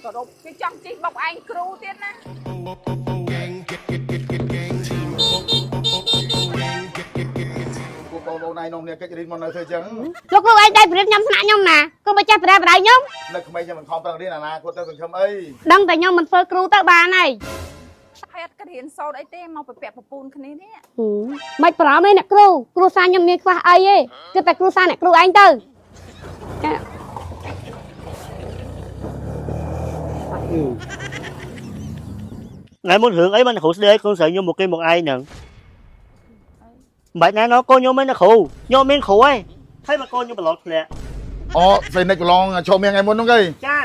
គោរពគេចង់ជិះបុកឯងគ្រូទៀតណា ពួកបងប្អូនឯងនំនេះកិច្ចរៀនមកនៅធ្វើចឹង លោកគ្រូឯងដែរប្រៀបខ្ញុំថ្នាក់ខ្ញុំណាកុំបើចេះប្រែបដៃខ្ញុំ នៅក្មេងខ្ញុំមិនខំប្រឹងរៀនអនាគតទៅសង្ឃឹមអី ដឹងតែខ្ញុំមិនធ្វើគ្រូទៅបានហើយ ហើយអត់គិតរៀនសូត្រអីទេមកប្រពាក់ប្រពូនគ្នានេះ មិនប្រំទេអ្នកគ្រូគ្រូសាខ្ញុំមានខ្វះអីទេគិតតែគ្រូសាអ្នកគ្រូឯងទៅចា ថ្ងៃមុនរឿងអីបានអ្នកគ្រូស្ដីឲ្យកូនស្រីខ្ញុំមកគេមកឯងហ្នឹងមិនបាច់ណែនាំកូនខ្ញុំទេអ្នកគ្រូខ្ញុំអត់មានគ្រូទេហើយមកកូនខ្ញុំប្រឡងធ្លាក់ អូស្អីនិចប្រឡងឈប់មានថ្ងៃមុនហ្នឹងគេ ចា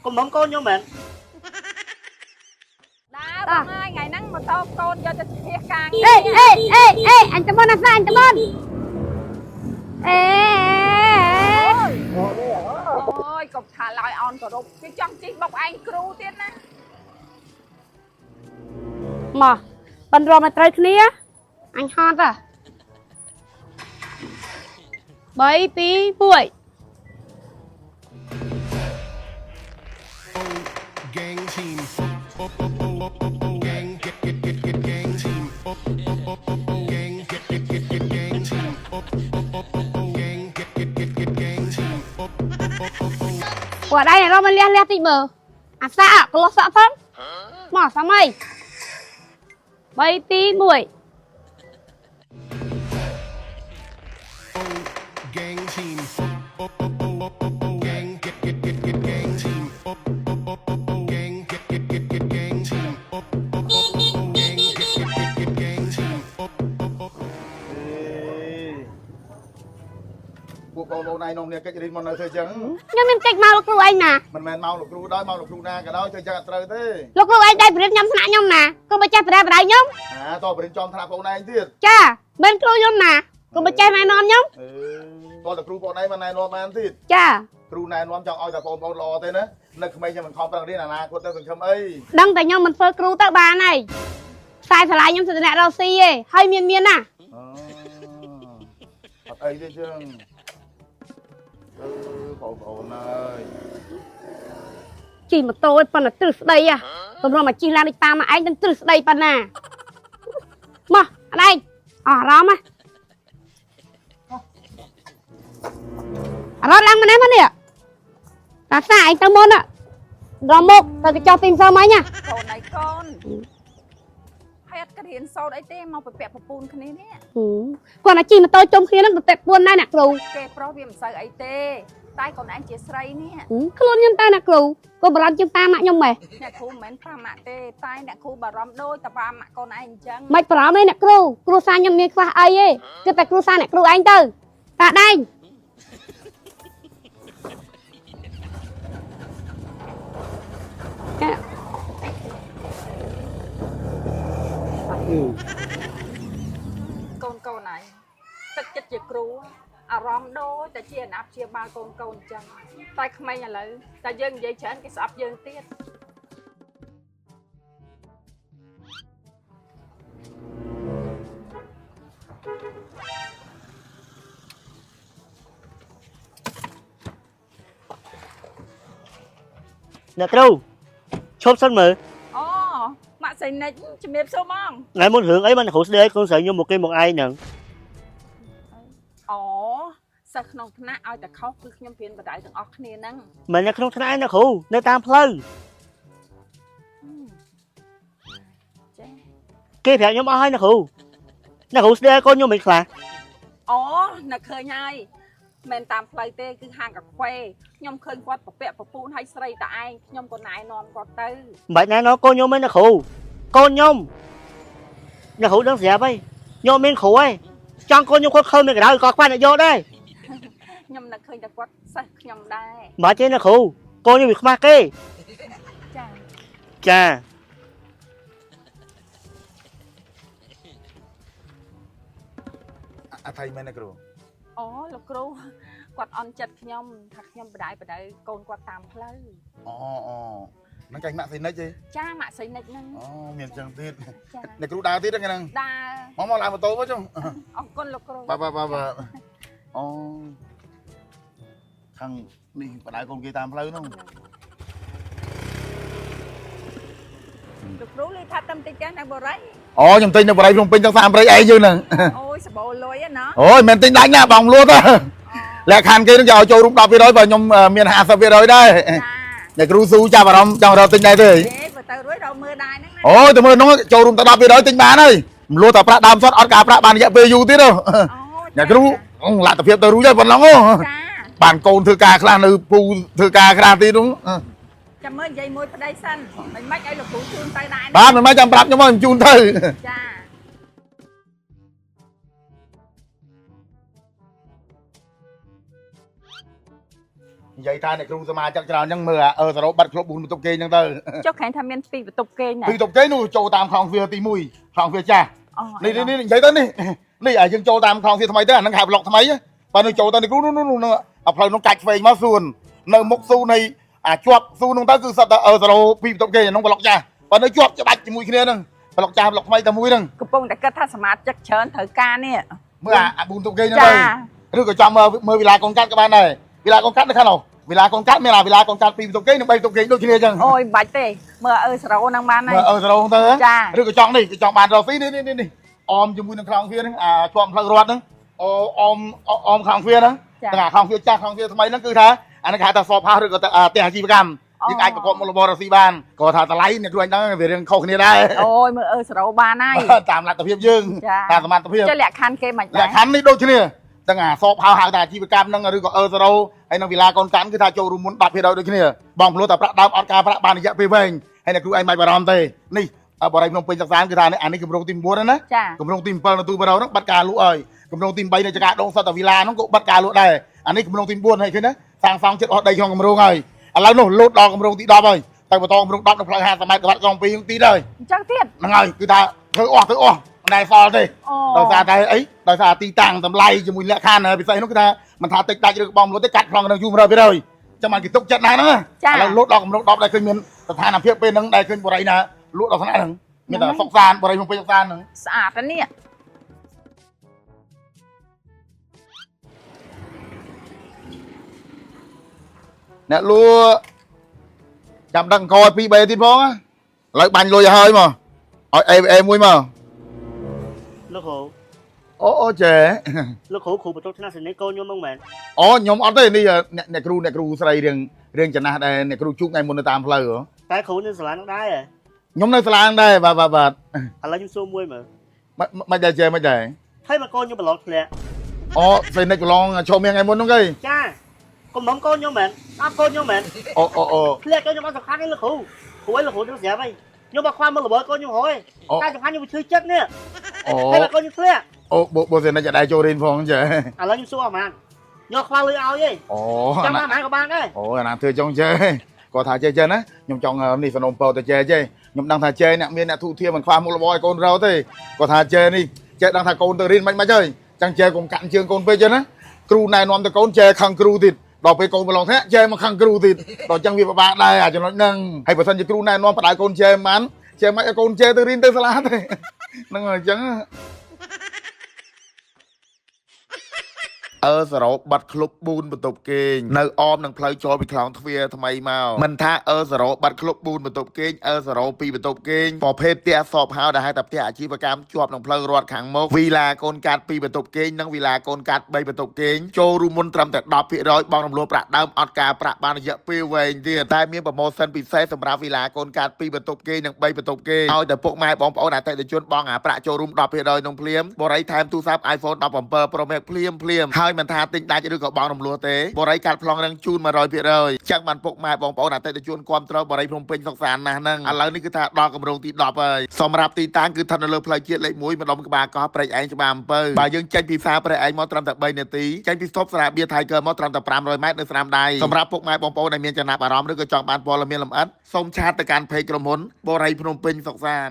កុំបំកូនខ្ញុំមែន ដើរបងហើយថ្ងៃហ្នឹងមកតបកូនយកទៅភៀសកាង អេអេអេអេអញទៅមុនណាស្អញទៅមុនអេ អូយកុំថាឡើយអនគោរពគេចង់ជិះបុកឯងគ្រូទៀតណា មកបន្រំឲ្យត្រូវគ្នាអញហត់ហ่ะ3 2 1 Gang team. Gang, gang, team. Gang, gang, team. Gang, gang, team. ពួកដៃរំមកលះលះតិចមើលអាសាក់កន្លោះសក់ផងមកសមអី3 2 1 Gang team. Gang, gang, team. Gang, gang, team. Gang, gang, team. ពួកបងប្អូនឯងនំនេះកិច្ចរៀនមកនៅធ្វើចឹង ខ្ញុំមានកិច្ចមកលោកគ្រូឯងណា មិនមែនមកលោកគ្រូដោយមកលោកគ្រូណាក៏ដោយធ្វើចឹងអត់ត្រូវទេ លោកគ្រូឯងដែរប្រៀបខ្ញុំថ្នាក់ខ្ញុំណាកុំបើចេះប្រែបដៃខ្ញុំ អាតបរៀនចំថ្នាក់បងឯងទៀត ចាមិនគ្រូខ្ញុំណាកុំបើចេះណែនាំខ្ញុំ អេតតែគ្រូបងឯងមិនណែនាំបានទៀត ចា គ្រូណែនាំចង់ឲ្យតែបងប្អូនល្អទេណានៅក្មេងខ្ញុំមិនខំប្រឹងរៀនអនាគតទៅសង្ឃឹមអី ដឹងតែខ្ញុំមិនធ្វើគ្រូទៅបានហើយខ្សែស្រឡាយខ្ញុំសិតតែអ្នករកស៊ីឯងហើយមានមានណា អត់អីទេចឹងអឺបងប្អូនអើយ ជិះម៉ូតូឯងប៉ុន្តែទ្រឹស្ដីហ่ะតម្រុំមកជិះឡានដូចតាមមកឯងនឹងទ្រឹស្ដីប៉ុណ្ណាមកអត់ឯងអស់អារម្មណ៍ហ៎អារម្មណ៍ឡើងមកនេះមកនេះតាសាឯងទៅមុនដល់មុខទៅកញ្ចោះទីម្សិលមិញណា កូនឯងកូនហើយអត់គិតរៀនសូត្រអីទេមកប្រពាក់ប្រពូនគ្នានេះ គាត់តែជិះម៉ូតូជុំគ្នានឹងទៅពួនដែរអ្នកគ្រូ គេប្រុសវាមិនសូវអីទេតែកូនឯងជាស្រីនេះ ខ្លួនខ្ញុំតើអ្នកគ្រូក៏បារម្ភជាងប៉ាម៉ាក់ខ្ញុំម៉េះ អ្នកគ្រូមិនមែនប៉ាម៉ាក់ទេតែអ្នកគ្រូបារម្ភដូចតែប៉ាម៉ាក់កូនឯងអញ្ចឹង មិនបារម្ភទេអ្នកគ្រូគ្រូសាខ្ញុំមានខ្វះអីទេគិតតែគ្រូសាអ្នកគ្រូឯងទៅតាដែងចា កូនកូនឯងទឹកចិត្តជាគ្រូអារម្មណ៍ដូចតែជាអាណាព្យាបាលកូនកូនអញ្ចឹងតែក្មេងឥឡូវតែយើងនិយាយច្រើនគេស្អប់យើងទៀត អ្នកគ្រូឈប់សិនមើល អូម៉ាក់សៃនិចជំរាបសួរបង ថ្ងៃមុនរឿងអីបានអ្នកគ្រូស្ដីឲ្យកូនស្រីខ្ញុំមកគេមកឯងហ្នឹង អូសិស្សក្នុងថ្នាក់ឲ្យតែខុសគឺខ្ញុំព្រៀនបដៅទាំងអស់គ្នាហ្នឹង មិននៅក្នុងថ្នាក់ឯងអ្នកគ្រូនៅតាមផ្លូវ ចេះ គេប្រាប់ខ្ញុំអស់ហើយអ្នកគ្រូអ្នកគ្រូស្ដីឲ្យកូនខ្ញុំមិនខ្លះ អូនឹកឃើញហើយមិនតាមផ្លូវទេគឺហាងកាហ្វេខ្ញុំឃើញគាត់ប្រពាក់ប្រពូនឲ្យស្រីតែឯងខ្ញុំក៏ណែនាំគាត់ទៅ មិនបាច់ណែនាំកូនខ្ញុំទេអ្នកគ្រូកូនខ្ញុំអ្នកគ្រូដឹងស្រាប់ហើយខ្ញុំមានគ្រូហើយចង់កូនខ្ញុំគាត់ខើមានកដៅក៏ខ្វះអ្នកយកដែរ ខ្ញុំនឹកឃើញតែគាត់សិស្សខ្ញុំដែរ មិនបាច់ទេអ្នកគ្រូកូនខ្ញុំវាខ្មាស់គេ ចា ចា អថៃមែនទេគ្រូ អូលោកគ្រូគាត់អន់ចិត្តខ្ញុំថាខ្ញុំបដៅបដៅកូនគាត់តាមផ្លូវ អូអូហ្នឹងកាញ់ម៉ាក់សៃនិចទេ ចាម៉ាក់សៃនិចហ្នឹង អូមានចឹងទៀត ចា អ្នកគ្រូដើរទៀតហ្នឹង ដើរ មកមកឡើងម៉ូតូមកចុះ អរគុណលោកគ្រូ បាទបាទបាទបាទអូខាងនេះបដៅកូនគេតាមផ្លូវហ្នឹង លោកគ្រូឮថាតំតិចចាស់នៅបរិយ អូខ្ញុំទិញនៅបរិយភ្នំពេញទាំង30ឯងយើងហ្នឹង អូយសបោលុយណា អូយមិនទិញដាច់ណាបងលួតលក្ខខណ្ឌគេនឹងគេឲ្យចូលរួម10%បើខ្ញុំមាន50%ដែរ ចា អ្នកគ្រូស៊ូចាប់អារម្មណ៍ចង់រកទិញដែរទេ ទេបើទៅរួចរកមើលដែរហ្នឹងណា អូយទៅមើលនោះចូលរួមតែ10%ទិញបានហើយមលួតតែប្រាក់ដើមសុទ្ធអត់ការប្រាក់បានរយៈពេលយូរទៀតអ្នកគ្រូលទ្ធភាពទៅរួចហើយប៉ុណ្ណឹង ចា បានកូនធ្វើការខ្លះនៅពូធ្វើការខ្លះទៀតនោះ ចាំមើលនិយាយមួយប្តីសិនមិនម៉េចឲ្យលោកគ្រូជូនទៅដែរ បាទមិនម៉េចចាំប្រាប់ខ្ញុំមកខ្ញុំជូនទៅ ចា និយាយថាអ្នកគ្រូសមាជិកច្រើនអញ្ចឹងមើលអឺសរោបាត់គ្រប់4បន្ទប់គេអញ្ចឹងទៅ ចុះខែថាមានពីរបន្ទប់គេណា ពីរបន្ទប់គេនោះចូលតាមខ្លោងទ្វារទី1ខ្លោងទ្វារចាស់ អូ នេះនេះនេះនិយាយទៅនេះនេះអាយើងចូលតាមខ្លោងទ្វារថ្មីទៅអាហ្នឹងហៅប្លុកថ្មីបើនោះចូលទៅនេះគ្រូនោះនោះនោះអាផ្លូវនោះកាច់ឆ្វេងមកសួននៅមុខស៊ូនៃអាជាប់ស៊ូនោះទៅគឺសិតតែអឺសរោពីរបន្ទប់គេអាហ្នឹងប្លុកចាស់បើនៅជាប់ច្បាច់ជាមួយគ្នាហ្នឹងប្លុកចាស់ប្លុកថ្មីតែមួយហ្នឹង កំពុងតែគិតថាសមាជិកច្រើនត្រូវការនេះ មើលអា4បន្ទប់គេហ្នឹងទៅឬក៏ចង់មើលមើលវិឡាកូនកាត់ក៏បានដែរវិឡាកូនកាត់នៅខាងនោះវិឡាកូនកាត់មានអាវិឡាកូនកាត់ពីរបន្ទប់គេនិង3បន្ទប់គេដូចគ្នាអញ្ចឹង អូយមិនបាច់ទេមើលអឺសរោហ្នឹងបានហើយ មើលអឺសរោទៅ ចា ឬក៏ចង់នេះក៏ចង់បានរកស៊ីនេះនេះនេះអមជាមួយនឹងខ្លោងទ្វារហ្នឹងអាជាប់ផ្លូវរត់ហ្នឹងអូអមអមខ្លោងទ្វារហ្នឹងទាំងអាខ្លោងទ្វារចាស់ខ្លោងទ្វារថ្មីហ្នឹងគឺថាអាហ្នឹងគេហៅថាសពហោះឬក៏ផ្ទះអាជីវកម្មយើងអាចប្រកបមុខរបររកស៊ីបានក៏ថាតម្លៃអ្នកគ្រូអញដឹងវារឿងខុសគ្នាដែរ អូយមើលអឺសរោបានហើយ តាមលទ្ធភាពយើងតាមសមត្ថភាព ចុះលក្ខខណ្ឌគេមិន លក្ខខណ្ឌនេះដូចគ្នាទាំងអាសពហោះហៅថាអាជីវកម្មហ្នឹងឬក៏អឺសរោហើយនឹងវិឡាកូនកាន់គឺថាចូលរួមមុន10%ដូចគ្នាបងព្រោះតែប្រាក់ដើមអត់ការប្រាក់បានរយៈពេលវែងហើយអ្នកគ្រូឯងមិនបារម្ភទេនេះបរិយភ្នំពេញសិក្សាគឺថាអានេះគម្រោងទី9ណា ចា គម្រោងទី7នៅទូបារោហ្នឹងបាត់ការលក់ហើយគម្រោងទី8នៅចកាដងសតវិឡាហ្នឹងក៏បាត់ការលក់ដែរអានេះគម្រោងទី9ហើយឃើញណាសាងសង់ចិត្តអស់ដីក្នុងគម្រោងហើយឥឡូវនោះលោតដល់គម្រោងទី10ហើយទៅបន្តគម្រោង10នៅផ្លូវ50ម៉ែត្រក្បាត់កង2ទីដែរ អញ្ចឹងទៀត ហ្នឹងហើយគឺថាធ្វើអស់ធ្វើអស់មិនដែលសល់ទេ អូ ដោយសារតែអីដោយសារទីតាំងតម្លៃជាមួយលក្ខខណ្ឌពិសេសនោះគឺថាមិនថាតិចដាច់ឬក៏បំលុតទេកាត់ប្លង់នឹងយូរ100%ចាំបានគេទុកចិត្តណាស់ហ្នឹងឥឡូវលោតដល់គម្រោង10ដែលឃើញមានស្ថានភាពពេលហ្នឹងដែលឃើញបរិយណាលក់ដល់ថ្នាក់ហ្នឹងមានតែសុកសានបរិយភ្នំពេញសុកសានហ្នឹង ស្អាតណាស់នេះ អ្នកលក់ចាំដឹងកឲ្យ2 3ទៀតផងឥឡូវបាញ់លុយឲ្យហើយមកឲ្យអេអេមួយមក លោកគ្រូ អូអូចេ លោកគ្រូគ្រូបន្ទប់ថ្នាក់សេនីកូនខ្ញុំហ្នឹងមែន អូខ្ញុំអត់ទេនេះអ្នកគ្រូអ្នកគ្រូស្រីរៀងរៀងចំណាស់ដែរអ្នកគ្រូជួបថ្ងៃមុននៅតាមផ្លូវ តែគ្រូនៅសាលាហ្នឹងដែរ ខ្ញុំនៅសាលាដែរបាទបាទបាទ ឥឡូវខ្ញុំសួរមួយមើល មិនដែរចេមិនដែរ ហើយមកកូនខ្ញុំប្រឡងធ្លាក់ អូស្រីនិចប្រឡងឈោមាសថ្ងៃមុនហ្នឹងគេ ចាកុំមុំកូនខ្ញុំមែនអត់កូនខ្ញុំមែន អូអូអូ ធ្លាក់កូនខ្ញុំអត់សំខាន់ទេលោកគ្រូគ្រូឲ្យលោកគ្រូនឹងស្រាប់ហើយខ្ញុំមកខ្វះមើលល្បើកូនខ្ញុំហើយតែសំខាន់ខ្ញុំឈឺចិត្តនេះ អូ ហើយមកកូនខ្ញុំធ្លាក់ អូបូស្រីនិចដែរចូលរៀនផងចេ ឥឡូវខ្ញុំសួរអស់ហ្មងខ្ញុំខ្វះលុយឲ្យទេ អូ ចាំបានហ្មងក៏បានដែរ អូអាណាធ្វើចង់ចេគាត់ថាចេះចេះណាខ្ញុំចង់នេះសនំពោទៅចេះចេះខ្ញុំដឹងថាចេះអ្នកមានអ្នកធុធាមិនខ្វះមុខរបរឲ្យកូនរកទេគាត់ថាចេះនេះចេះដឹងថាកូនទៅរៀនមិនមិនហើយចឹងចេះកុំកាក់ជើងកូនពេកចេះណាគ្រូណែនាំទៅកូនចេះខឹងគ្រូទៀតដល់ពេលកូនប្រឡងធ្លាក់ចេះមកខឹងគ្រូទៀតដល់ចឹងវាពិបាកដែរអាចំណុចហ្នឹងហើយបើសិនជាគ្រូណែនាំបដៅកូនចេះមិនចេះមិនឲ្យកូនចេះទៅរៀនទៅសាលាទេហ្នឹងហើយអញ្ចឹង អឺសរោបាត់ក្លុប4បន្ទប់គេងនៅអមនឹងផ្លូវចូលពីខ្លោងទ្វារថ្មីមកមិនថាអឺសរោបាត់ក្លុប4បន្ទប់គេងអឺសរោ2បន្ទប់គេងប្រភេទផ្ទះសពហៅដែលហៅថាផ្ទះអាជីវកម្មជាប់នឹងផ្លូវរត់ខាងមុខវីឡាកូនកាត់2បន្ទប់គេងនិងវីឡាកូនកាត់3បន្ទប់គេងចូលរួមមុនត្រឹមតែ10%បង់រំលោះប្រាក់ដើមអត់ការប្រាក់បានរយៈពេលវែងទៀតតែមានប្រម៉ូសិនពិសេសសម្រាប់វីឡាកូនកាត់2បន្ទប់គេងនិង3បន្ទប់គេងឲ្យតែពុកម៉ែបងប្អូនអតិថិជនបង់អាប្រាក់ចូលរួម10%ក្នុងភ្លាមបរិយថែមទូរស័ព្ទ iPhone 17 Pro Max ភ្លាមភ្លាមហើយមិនថាទិញដាច់ឬក៏បង់រំលោះទេបរិយកាត់ប្លង់នឹងជូន100%ចឹងបានពុកម៉ែបងប្អូនអតិថិជនគាំទ្របរិយភ្នំពេញសុកសានណាស់ហ្នឹងឥឡូវនេះគឺថាដល់កម្រងទី10ហើយសម្រាប់ទីតាំងគឺស្ថិតនៅលើផ្លូវជាតិលេខ1ម្ដុំក្បាលកោះព្រែកឯងច្បារអំពៅបើយើងចេញពីផ្សារព្រែកឯងមកត្រឹមតែ3នាទីចេញពីស្តុបសារាបៀ Tiger មកត្រឹមតែ500ម៉ែត្រនៅស្នាមដៃសម្រាប់ពុកម៉ែបងប្អូនដែលមានចំណាប់អារម្មណ៍ឬក៏ចង់បានព័ត៌មានលម្អិតសូមឆាតទៅកាន់ page ក្រុមហ៊ុនបរិយភ្នំពេញសុកសាន